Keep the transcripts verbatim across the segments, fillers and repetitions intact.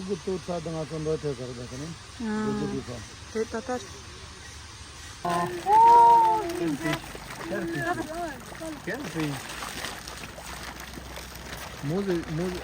ཀུ་ཏུ་ཚ་དང་ང་ཚོ་འགྲོ་ཐེ་ཟེར་བ་དེ་ནི། ཨ། འགྲོ་རྒྱུ་དུས་ཚོད། དེ་ད་ལྟར། མོ་ཟེ་མོ་ཟེ།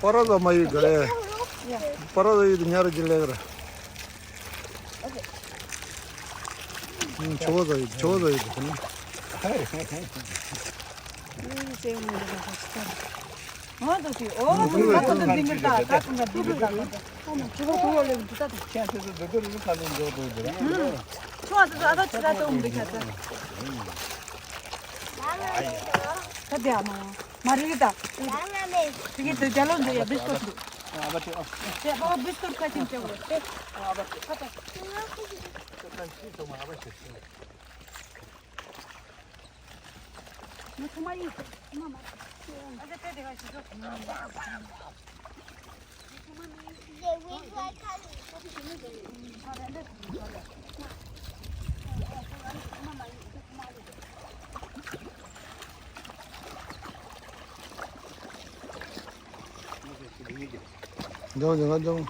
Para da mayu gale. Para da yid nyar jile gra. Choza yid, choza yid. འདོན་འདོན་འདོན།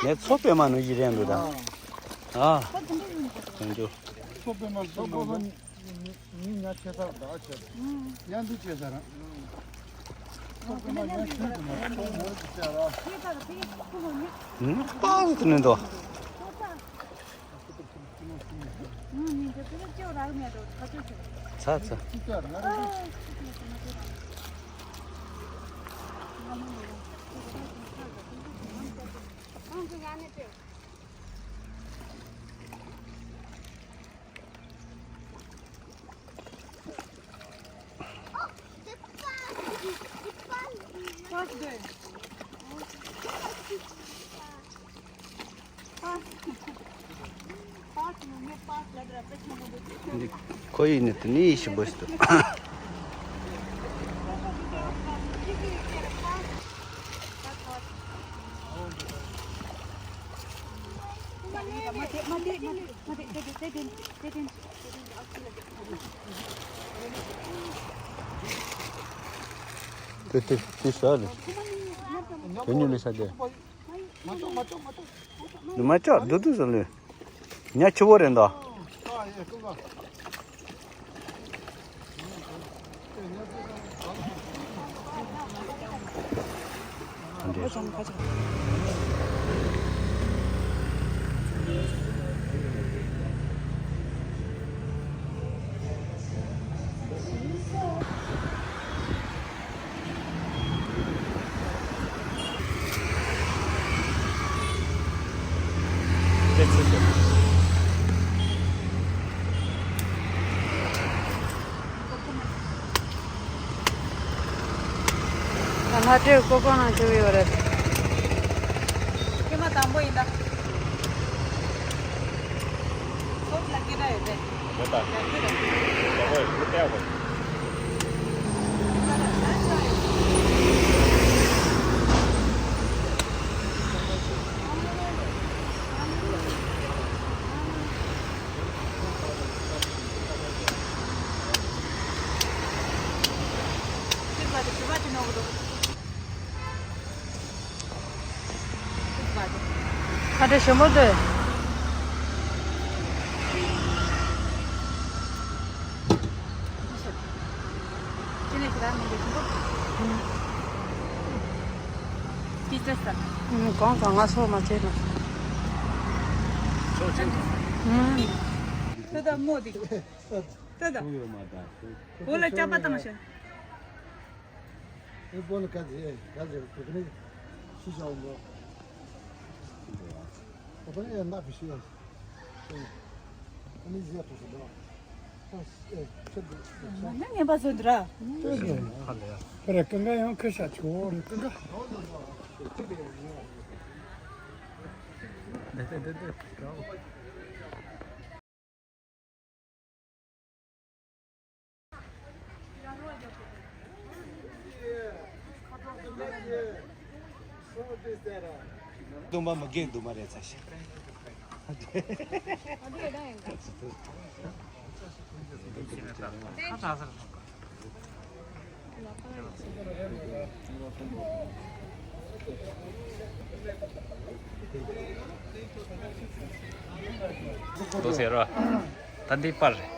ངས་མཚོ་པདྨ་ནུ་ཞིག་རན་འདུག་ད། ཨ། དོན་རྒྱུ། མཚོ་པདྨ་ཟེར་ན། མི་ཉ་ཆེ་ས་ར་ཆེ། ཉ་འདི་ཆེ་ས་ར། མཚོ་པདྨ་ཉ་ཆེ་ས་མ་མཚོ་མོ་ཆེ་ས་ར། ཨུ། པགས་ཟེར་ནི་འདུག་ཚ་ཚ། འདི་ཁོ་ཡིས་ནི་དེ་ནི་ཡིད་ཞིམ་པོ་ཞིག་འདུག་དེ་དེ་དེ་ཟ་རེད། དེ་ཉོ་ནི་ཟ་དེ། མ་ཅོག་དུ་དུ་ཟ་ལེ། ཉ་ཆུ་བོ་རེད་འདུག་ད་ང་ ཨ་ཏྲེ་ཀོ་ཀོ་ནང་བཅུག་ཡོད་རེད། ཀྱེ་མ་དང་པོ་ཡིན་ད། ཁོ་ལ་སྐད་གྲགས་ཡོད་པས། ཡོད་ད། ཡག་པོ་རེད། ཡག་པོ་ཡོད། ཁོ་བལྟས་དགོས། ཁ་བྲལ་ཞིམ་པོ་འདུག་ཅི་ནས་ཁྱེད་རང་མི་འདུག་ཞིམ་པོ། ཅི་བྱས་ས། ཨུམ། གང་གང་ང་སོ་མ་བྱས་ན། ཨུམ། ད་ད་མོ་དེ། ད་ད། བོད་ལ་སྐྱག་པ་བཏང་ཤག་ཨེ་བོད་ལ་ག་ཚོད་ཨེ་ག་ཚོད་བོད་ནི་ཤི་ཤག་འོང་གོ། བོད་ནི་ཨེ་ནག་པོ་ཤི་ཡ། ཨ་ནི་ཟས་ཐོག་ཏུ་འགྲོ། ཨེ་ཁྱེད་འདི་ང་ནི་ངན་པ་བཟོ་འདི་ར། ཁྱེད་འདི་ཕར་ལ་ཡ། ཁྱེད་ར་ཀུན་དགའ་ཡང་ཁུ་ཤ་ཆུ་བོ་རེད་ཀུན་དགའ། འདི་འདི་འདི་འདི། སྟོན་པ་མི་རྒན་དུ་མ་རེད་ཚ་ཞིག་ལོ་ཟེར་བ། ད་འདི་པར་རེད།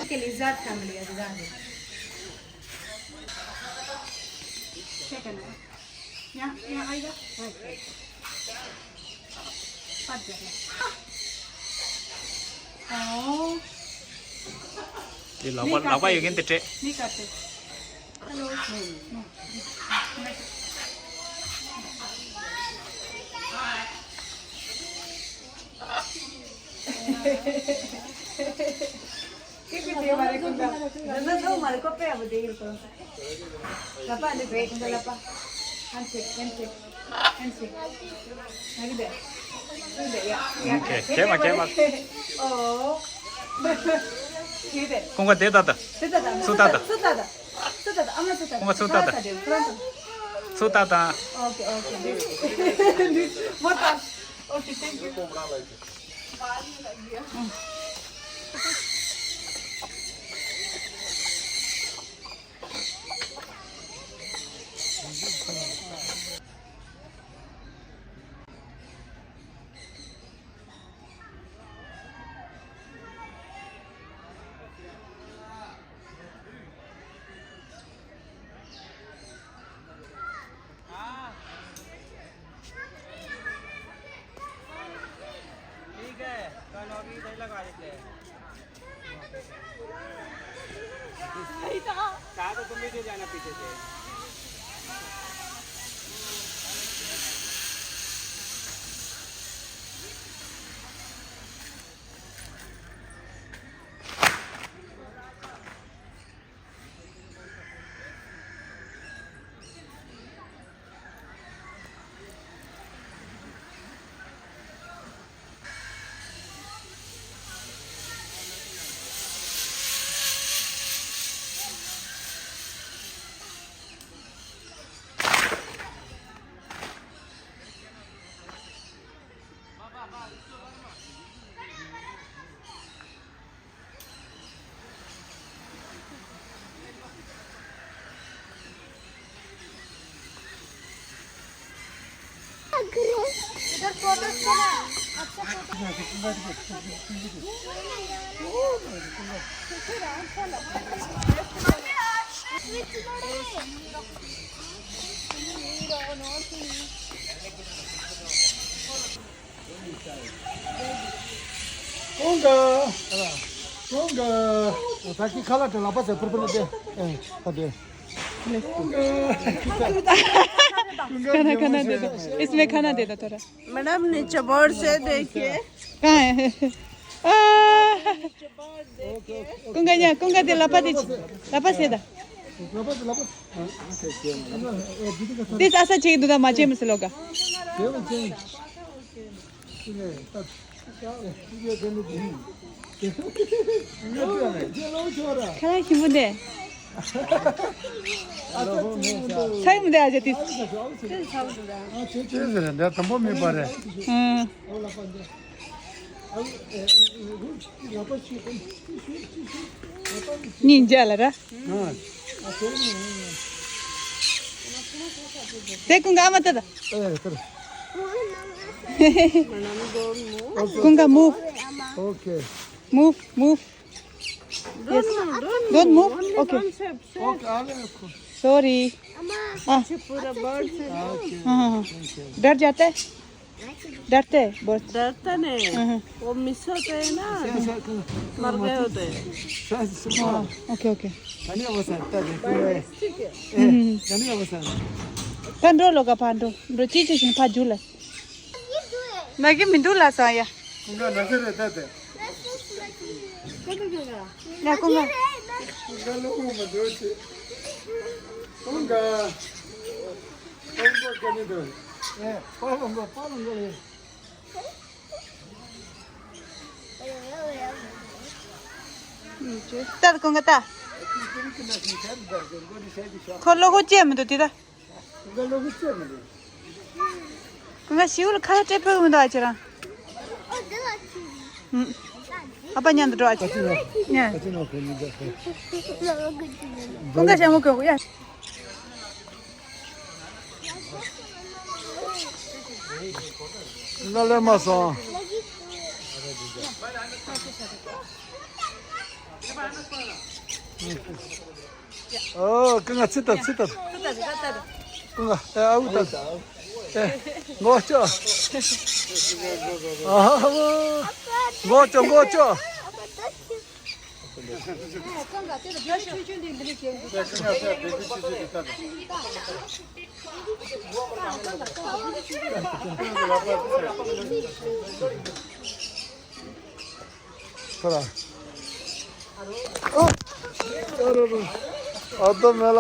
ཀི་ལིག་གཅིག་དེ་ལག་པ་ལག་པ་ཡོད་མཁན་དེ་སྤྲད། Hello. ཀི་ཀི་དེ་མ་རེད་ཀུན་དགའ། ལ་ལ་ལ་མ་རེད་ཀོ་པེ་ཨ་བ་དེ་ཡིན་ཀོ། ལ་པ་འདི་བེ་ཀུན་དགའ་ལ་པ། ཧན་ཆེ་ཧན་ཆེ་ཧན་ཆེ། ང་གི་དེ། ཨོ་ཁེ། ཁེ་མ་ཁེ་མ། ཨོ། ཁེ་དེ། ཀུན་དགའ་དེ་ད་ད། དེ་ད་ད། སུ་ད་ད། སུ་ད་ད། སུ་ད་ད། ཨ་མ་སུ་ད་ད། ཀུན་དགའ་སུ་ད་ད། ཁོ་རང་ད། སུ་ད་ད། ཨོ་ཁེ་ཨོ་ཁེ། མོ་ད། ཨོ་ཁེ། Thank you. हाँ। ठीक है, कल होगी, इधर लगा देते हैं। चाय तो तुम भी दे जाना पीछे से। इधर फोटो खींचना। अच्छा फोटो। ཀུན་དགའ། ཀུན་དགའ། ད་ཀི་ཁ་ལག་དེ་ལག་པ་ཟེར་ཕུར་ཕུར་ལ་དེ། ཨེ། ད་དེ། ཀུན་དགའ། ཀུན་དགའ། खाना खाना दे दो। इसमें खाना दे दो थोड़ा। मैडम, नीचे बोर्ड से देखिए। कहाँ है? आ। ཀུན་དགའ་ཉ། ཀུན་དགའ་དེ་ལག་པ་དེ་ལག་པ་ཟེར་ད། དེ་ས་ས་ཅིག་འདུག་ད་མ་བྱེད་མི་སྲིད་ལོ་ག། ཁ་ལག་ཞིམ་པོ་འདི། ཚ་ཡི་མི་འདི་ཨ་ཅག་དེ། ཅི་ཟེར་འདི་དམ་པོ་མེད་པ་རེད། ཨང་། སྙིང་རྗེ་ལ་ར། དེ་ཀུན་དགའ་མ་ལྟ་ད། ཀུན་དགའ་move. Okay. Move, move. Yes. Don't move. Okay. Okay, I'll move. Sorry. हाँ। हाँ, हाँ, हाँ। डर जाता है? डरते हैं बहुत। डरते नहीं। हाँ, हाँ। वो मिस होते हैं ना, मर गए होते हैं। हाँ, okay, okay. हम्म। पांडो लोग का पांडो। ब्रो, चीची सिंह पा झूला। ना कि मिंदू ला सा या। ཀུན་དགའ་ན་ཚ་རེད་ད་དེ། ཡ་ཀུན་དགའ། ཀུན་དགའ་ལོ་ངོ་མ་འདོད་ཆེ། ཀུན་དགའ། ཀུན་དགའ་ག་ནས་འདོད། ཨེ། པ་ལོང་གོ་པ་ལོང་གོ་ལེ། ད་ཀུན་དགའ་ད། ཁོ་ལོ་ཁོ་ཅེས་མི་འདུག་དེ་ད། ཀུན་དགའ་ལོ་གི་ཅི་མི་འདུག་ཀུན་དགའ་ཤིའུ་ལ་ཁ་ལ་སྤྲད་ཕོད་མི་འདུག་ཨ་ཅེ་རང་། ཨ་ཕ་མཉམ་དུ་འགྲོ་ཨ་ཅེ། ཉ། ཀུན་དགའ་ཞྭ་མོ་གོན་གོ་ཡ། ཀུན་དགའ་ལས་མ་སོང་། ཨོ། ཀུན་དགའ་ཚིག་ལྟ་ཚིག་ལྟ། ཀུན་དགའ་ཨེ་ཨ་འུ་ལྟ། ཨེ་མགོ་ལྕོག་ཨ་མགོ་ལྕོག་མགོ་ལྕོག་ཁོ་ར། ཨོ། ཨ་རོ་རོ། ཨ་དོ་མེ་ལ།